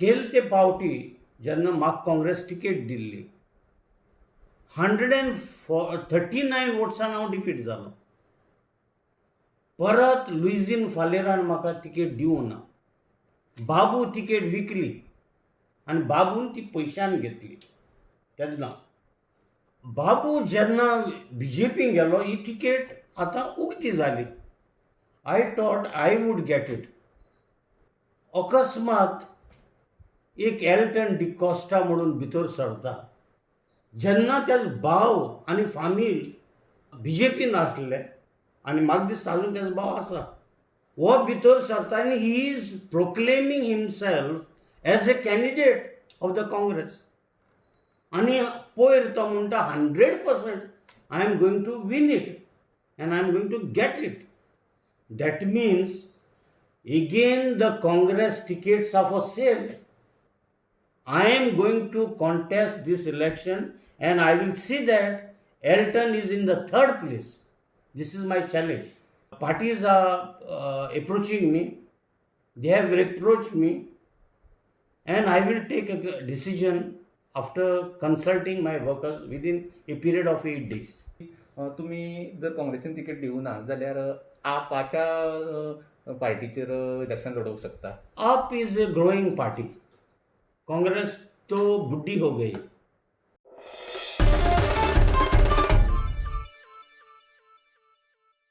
केल ते पावटी जेन्ना म्हाका काँग्रेस टिकेट दिल्ली, 139 वोट्सान हांव डिफीट जालो. परत लुइझीन फालेरान म्हाका तिकेट दिवंक ना. बाबू तिकेट विकली आनी बाबून ती पयशान घेतली. तेन्ना बाबू जेन्ना बीजेपीन गेलो, ही तिकेट आतां उक्ती जाली. I thought I would get it. अकस्मात एक एल्टन डिकॉस्टा म्हणून भितर सरता. जेन्ना तेजो भाव आनी फामील बीजेपीन आसले आनी म्हाका दिसता अजून तेजो भाव आसा, हो भितर सरता आनी he is proclaiming himself as a candidate of the Congress. आनी पयर तो म्हणटा, 100% I am going to win it and I am going to get it. That means again the Congress tickets are for sale. I am going to contest this election and I will see that Elton is in the third place. This is my challenge. Parties are approaching me, they have approached me, and I will take a decision after consulting my workers within a period of 8 days. तुमी जर काँग्रेसीन ticket दिवना जाल्यार आपाच्या पार्टीचेर election लडोवंक शकता? AAP is a growing party. Congress तो बुड्ढी हो गई.